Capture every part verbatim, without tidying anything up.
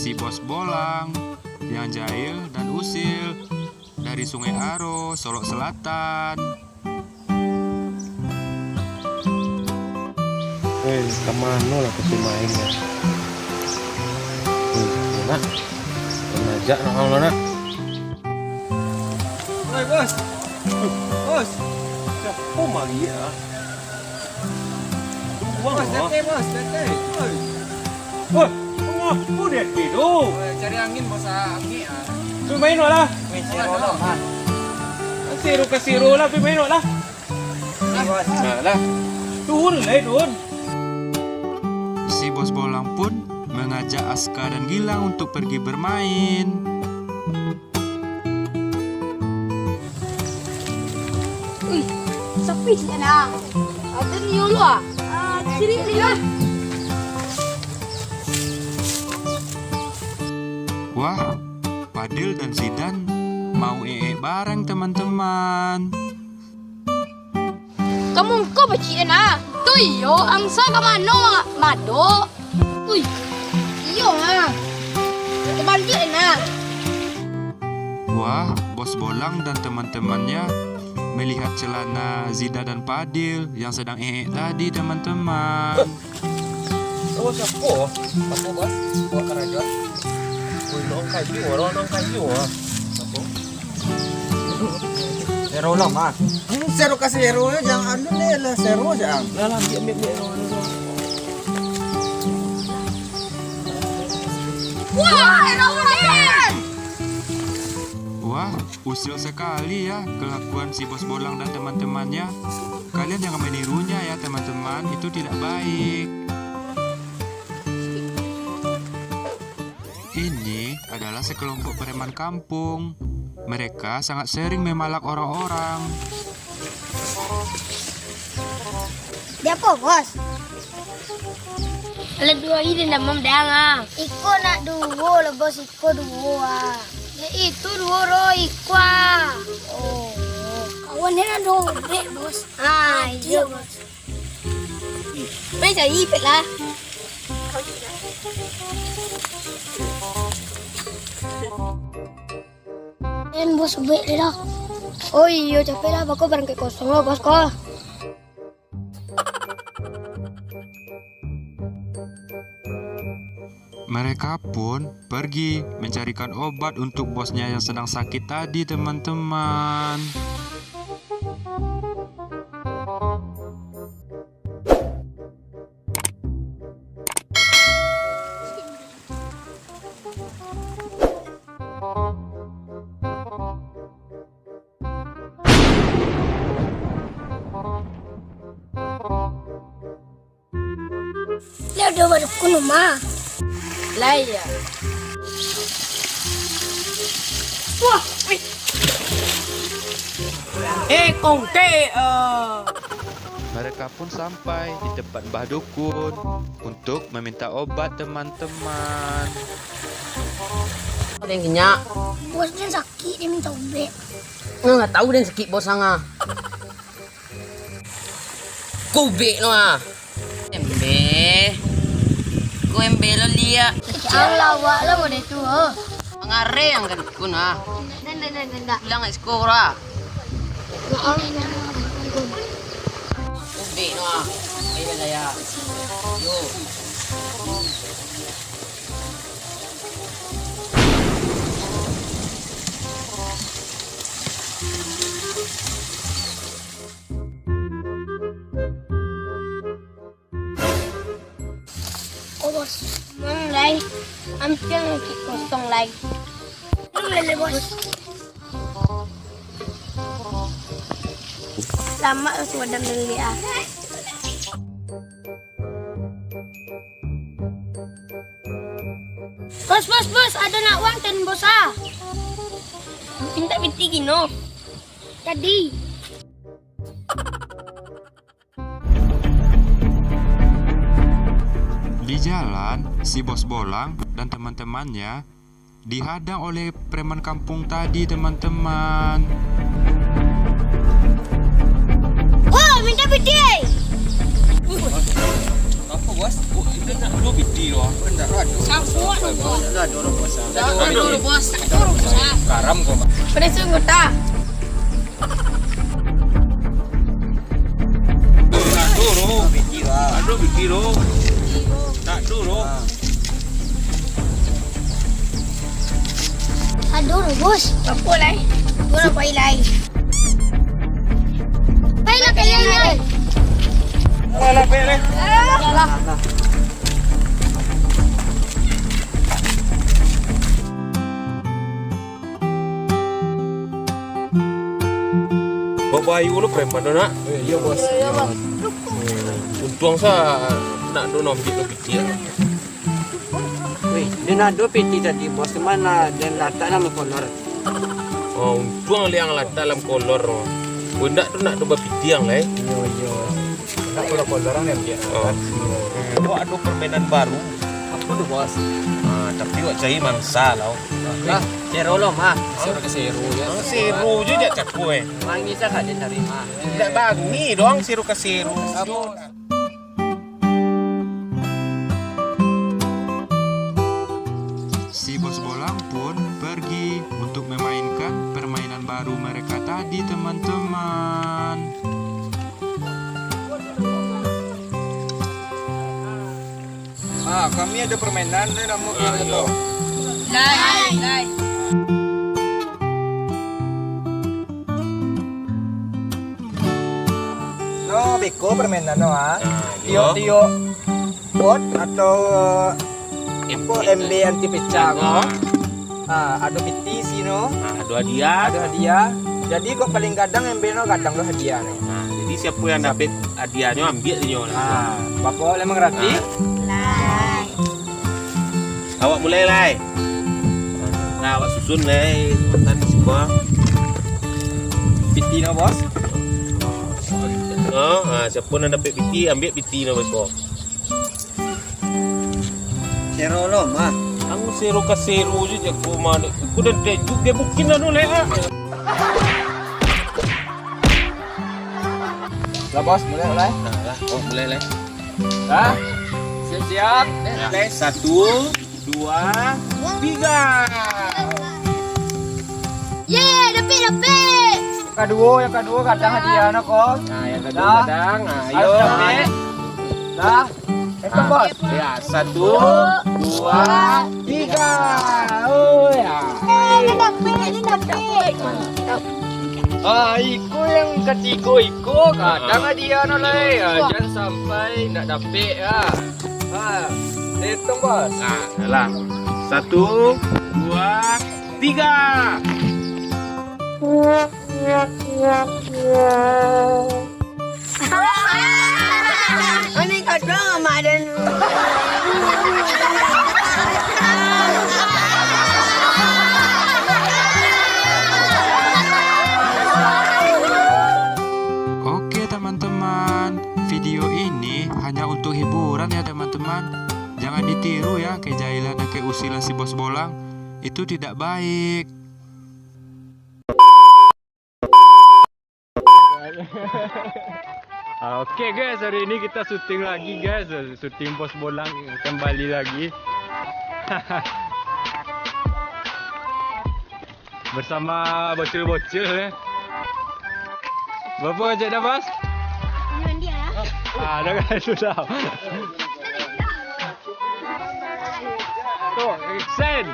Si Bos Bolang, Yang Jail, dan Usil dari Sungai Aro, Solok Selatan. Eh, ka mano lah ka si main ko? Eh, nak. Mangajak nak, nak. Oi, Bos. Bos. Siapo mari, ah? Bos, datang, Bos, datang. Oi. Oi, apo dek tu? Oi, cari angin, Bos, ah, angin, ah. Pi main lah. Oi, siro lah, Bos. Siro ka siro lah, pi main lah. Nah, lah. Turun lah, turun. Si Bos Bolang pun mengajak Aska dan Gilang untuk pergi bermain. Uih, sapi di sana. Ada ni, yo, lo, ah. Ah, di sini, ni, ah. Wah, Padil dan Zidan mau eek bareng, teman-teman. Kamu ko bacik den, ah. Tu iyo, angsa ka mano, Mado? Ui, iyo, ah. Tabantuak den, ah. Wah, Bos Bolang dan teman-temannya melihat celana Zidan dan Padil yang sedang eek tadi, teman-teman. Bawa siapo? Apo, Bos? Bawa karajo? Woi, nong kayu, orang nong kayu, ah. Apo? Sero lah, Mas. Hmm, sero ka sero, eh, jangan anu ni lah, sero jangan. Lah, lah, ambiak, ambiak, ambiak. Wah, sero lah. Wah, usil sekali ya kelakuan si Bos Bolang dan teman-temannya. Kalian jangan menirunya ya, teman-teman, itu tidak baik. Ini adalah sekelompok preman kampung. Mereka sangat sering memalak orang-orang. Di apo, Bos? Lah duo ide ndak mamandang, ah. Iko nak duo lah, Bos, iko duo, ah. Ya itu duo ro iko, ah. Oh. Kawan dia nak duo dek, Bos. Ah, iyo, Bos. Mai cari ipek lah. En, Bos, ubek deh dah. Oh iyo, capek lah, bako barangkek kosong lo, Bos, ko. Mereka pun pergi mencarikan obat untuk bosnya yang sedang sakit tadi, teman-teman. Lah, udah badukun rumah. Lah, iya. Wah, ai. Eh, kongke, eh. Mereka pun sampai di tempat Mbah Dukun untuk meminta obat, teman-teman. Ada yang kenyak. Bos, dia sakit, dia minta ubek. Nggak, nggak tahu dia sakit, Bos, ah. Kubik no ah. Embe. Ko embe lo liak. Alah, awak lah model tu, oh. Mangare yang kan kun ah. Ndak, ndak, ndak, ndak. Bilang kat siko lah. Kubik no ah. Ayo, saya. Yo. Oh, Bos. Mang lai, ampiang cik kosong lai. Lu lele, Bos. Lamak lah suadam dulu ah. Bos, bos, bos, ado nak uang ten bos ah. Minta piti gino. Tadi. Di jalan, si Bos Bolang dan teman-temannya dihadang oleh preman kampung tadi, teman-teman. Wah, minta piti! Apa, Bos? Oh, kita nak dua piti doang. Kan tak ada. Sabuak dulu. Ndak ado Pada sungguh ta. Aduh, bro. Aduh, bro. Tak tu, bro. Aduh, bos. Apa lai? Gua nak pai lai. Pai lah, pai lai. Alah, pai lai. Alah. Babayu lo preman tu, nak? Eh, iyo, bos. Iyo, iyo, bos. Untuang sa nak do nambik lo pitiak. Wih, den ado piti tadi, bos. Cuman lah, den latak dalam kolor. Oh, untuang liang latak dalam kolor. Oh, indak tu nak do bapitiang lai. Iyo, iyo. Indak kolor-kolor ang diambiak. Oh. Wak ado permainan baru. Apo tu, bos? Ah, tapi wak cari mangsa lah. Lah, sero lo mah. Sero ka sero, ya. Ah, sero je jak cako, eh. Mangi sa ka den cari mah. Indak bangi doang sero ka sero. Apo? Si Bos Bolang pun pergi untuk memainkan permainan baru mereka tadi, teman-teman. Ah, kami ado permainan, lai lamo. Ah, iyo. Lai, lai. No, beko permainan no, ah. Ah, iyo. Tiok-tiok pot atau, eh, apo, ember. Ember anti pecah ko. Ah. Ah, ado piti sino. Ah, ado hadiah. Ado hadiah. Jadi, kok paling gadang ember no, gadang lo hadiah no. Ah, jadi siapo yang dapek hadiahnyo, ambiak dinyo langsung. Ah, Bapak lai mangarati? Ah. Lai. Awak mulai lai. Nah, awak susun lai, matan siko. Piti no, bos. Oh, ah, siapo nan dapek piti, ambiak piti no, bos. Sero lo mah. Ang sero ka sero je jago mah. Ko den tejuk dia bukin anu lai, ah. Lah, bos, mulai, mulai. Nah, lah, oh, mulai lai. Dah? Siap-siap. Ya. Mulai. Satu, dua, tiga. Ye, dapek, dapek. Kaduo, yang kaduo gadang hadiah no ko. Nah, yang kaduo gadang. Nah, ayo. Harus dapek. Dah. Eh, bos. Ya, satu, dua, tiga. Oh, ya. Eh, ini dapek, ini dapek. Ah, iko yang katigo iko, gadang hadiah no lai. Ah, jan sampai ndak dapek, ah. Ah, hitong, bos. Nah, lah. Satu, dua, tiga. Ini kadang amak den. Oke, teman-teman, video ini hanya untuk hiburan ya, teman-teman. Jangan ditiru ya, kejailan dan keusilan si Bos Bolang. Itu tidak baik. Ah, oke, guys, hari ini kita syuting lagi, guys. Syuting Bos Bolang kembali lagi. Bersama bocil-bocil, ya. Berapa cek dah, Bos? Mandi, ya. Ah, dah kan sudah. Tuh, action.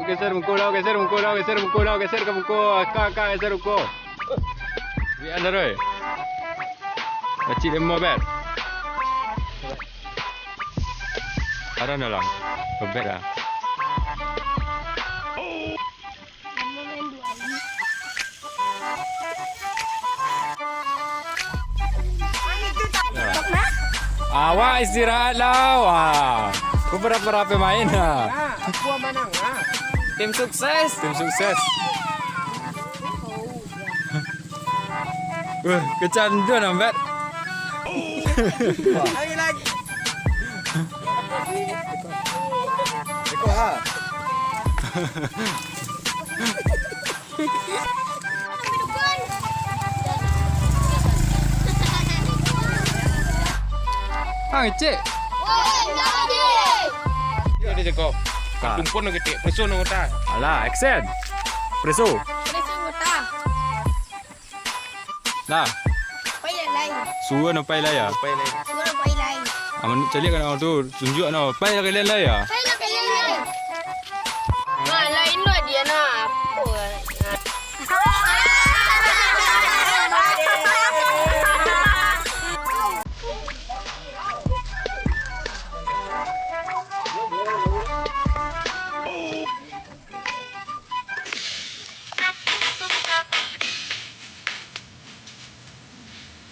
Geser muko dah, geser muko dah, geser muko dah, geser ka muko. Ka, ka, geser muko. Biar anda, Roy. Kacik lemo, bet. Ada dalam. Bebet lah. Awak istirahat lah. Wah. Ku berapa-berapa main ha. Nah, aku manang ha. Tim sukses. Tim sukses. Wah, kecanduan, Ambet. Lagi, lagi. Iko ha. Hang, cek. Ini ceko. Tumpon no ketek, preso no kota. Alah, action. Preso. Preso kota. Nah. Pai lai. Suruah no pai lai ya. Pai lai. Suruah pai lai. Aman caliak kan orang tu, tunjuk no. Pai lah kalian lai ya. Pai lah kalian lai. Nah, lain lah dia nah.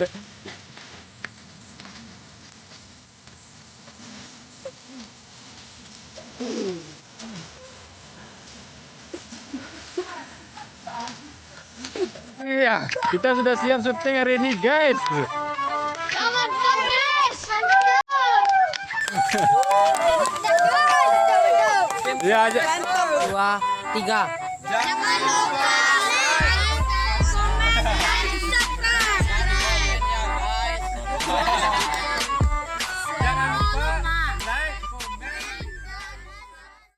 Apa? Iya, kita sudah siap syuting hari ini, guys. Ya, aja. Dua, tiga. Jangan lupa